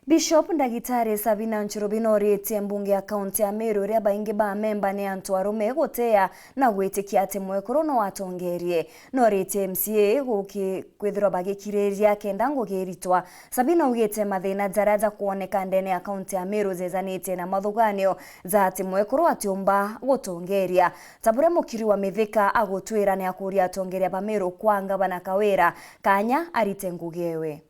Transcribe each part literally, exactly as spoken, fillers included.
Bishop Ndagitari Sabina Nchurubi noritie mbunge ya kaunti ya Meru uria baingi ba memba ni antu arume gutea na gwitikia ati mwekuru no atongerie. Noritie M C A guki-, kwithirwa bagikiriria kenda ngugi iritwa. Sabina augite mathina jaria jakwoneka ndene ya kaunti ya Meru jejanitie na mathuganio ja ati mwekuru atiumba gutongeria. Ta buria mukiri wa Mithika agutwira, ni akuria atongeria ba Meru kwa ngavana Kawira kanya arite ngugi ewe.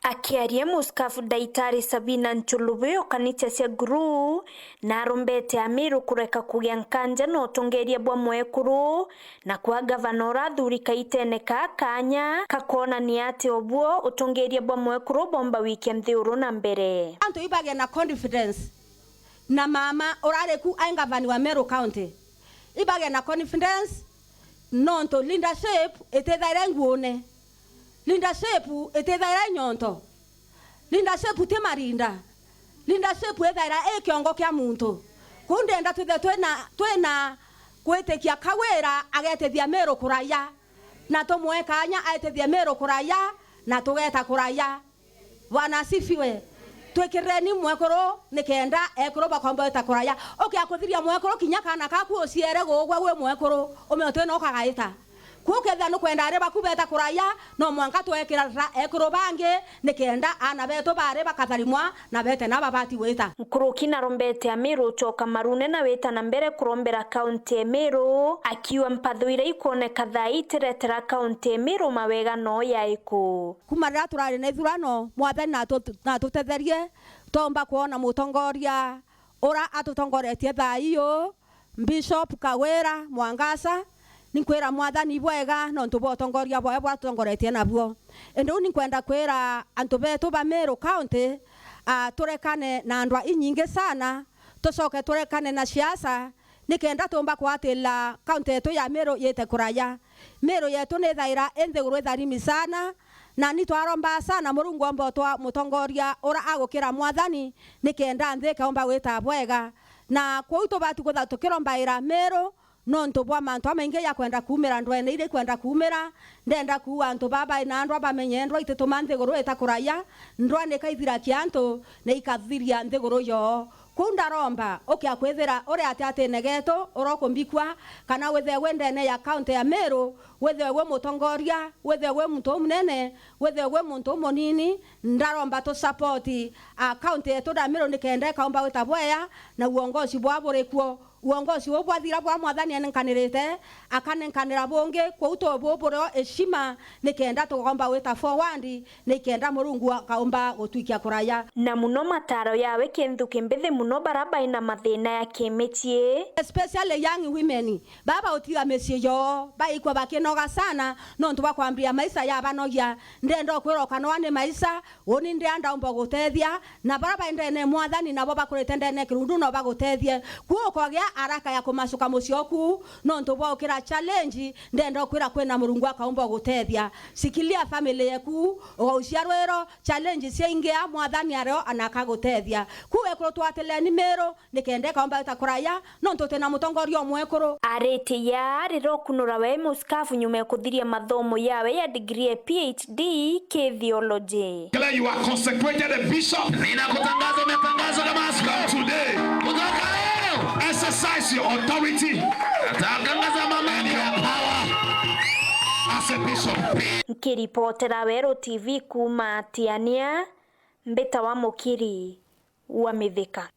Akiaria, Muskafu Daitari Sabina Nchulubi o kanisa cia Guru narombete Amiru kureka kugia nkanja na utongeria bwa mwekuru, na kwa gavana urathuri kaitene ka kanya kakonania ati obuo utongeria bwa mwekuru bomba wikia nthiguru na mbere. Antu ibage na confidence na mama urari ku ai ngavana wa Meru County. Ibage na confidence nontu leadership itithaira nguune. Leadership itithaira nyonto. Leadership ti marinda. Leadership ithaira i kiongo kia muntu. Kuu ndenda twithe twina, twina gwitikia Kawira agetithia Meru kuraya, na tumwe kanya aitithie Meru kuraya, na tugeta kuraya. Bwana asifiwe. Twikireni mwekuru nikenda ekuru bakomba gwita kuraya. Ukia kuthiria mwekuru kinya kana kaku uciere gugwe wi mwekuru, ume utwina ukagaita. Kuu kethira nukwenda ari baku beta kuraya, no mwanka twekira ekuru bangi nikenda aana betu bari bakatharimwa na bete na babati gwita. Nkuruki narombete Amiru ucoka marune na wita na mbere kurombera kaunti ya Meru, akiuga mpatho iria ikwoneka thaa ii itiretera kaunti ya Meru mawega no yaiku. Kuma riria turari na ithurano, Mwathani natu-, natutetherie, twomba kwona mutongoria ura atutongoretie thaa ii uu, Bishop Kawira Mwangaza. Ninkwira Mwathani ibwega nontu bwa utongoria bwawe bwatutongoretie nabuo. Indi uu ninkwenda kwira antu betu ba Meru County, ah, turekane na ndwa inyingi sana, tucoke turekane na siasa, nikenda tuumba kwatirira kaunti yetu ya Meru yite kuraya. Meru yetu nithaira i nthiguru itharimi sana, na ni twaromba sana Murungu omba utwa mutongoria ura agukira Mwathani, nikenda nthi ikaumba gwita bwega. Na kwou tubati kwithirwa tukirombaira Meru nontu bwa mantu jamaingi jakwenda kuumira ndwene iria ikwenda kuumira. Ndenda kuuga antu baa bai na ndwa bamenye ndwa itituma nthiguru ita kuraya, ndwa nikaithirakia antu na ikathiria nthiguru yoo. Kuu ndaromba, ukia kwithira uri atiatine getu, urokumbikua, kana withirwe wi ndene ya kaunti ya Meru, withirwe wi mutongoria, withirwe wi muntu umunene, withirwe wi muntu umunini, ndaromba tu support, ah, kaunti yetu ya Meru nikenda ikaumba gwita bwea, na uongozi bwa buri kuo. Uongozi uu bwathira bwa Mwathani aninkanirite, akanenkanira bungi, kwou tububurio heshima, nikenda tukomba gwita forward, nikenda Murungu akaumba gutwikia kuraya. Na muno mataro yawe kintu kimbithi muno bara bai na mathina ya kimicii. Especially young women, baba utiga micii yoo, baikwa bakinoga sana, nontu bwa kwambia maisha yabanogia. Ndenda ukwira ukanoa ni maisha, uni ndia ndaumba gutethia, na bara bai ndene Mwathani nabo bakurite ndene kirundu no bagutethie. Kuu ukogia haraka ya kumacuka mucii oku, nontu bwa ukira challenge, ndenda ukwira kwina Murungu akaumba gutethia. Shikilia family yeku, ugaucia rwiro, challenge ciaingia, Mwathani ario na akagutethia. Kuu ekuru twatileni Meru, nikenda ikaumba gwita kuraya, nontu twina mutongoria umwekuru. Aritie ya riria ukunura we muskafu nyuma ya kuthiria mathomo yawe ya degree ya P H D ki theology. Declare you are consecrated a bishop. Ninakutangaza umetangazwa kama askofu. Today. Kutoka leo. Exercise your authority. Tangaza mamlaka ya power as a bishop. Nkiripotera Weru T V kuuma Tiania, mbita wa Mukiri wa Mithika.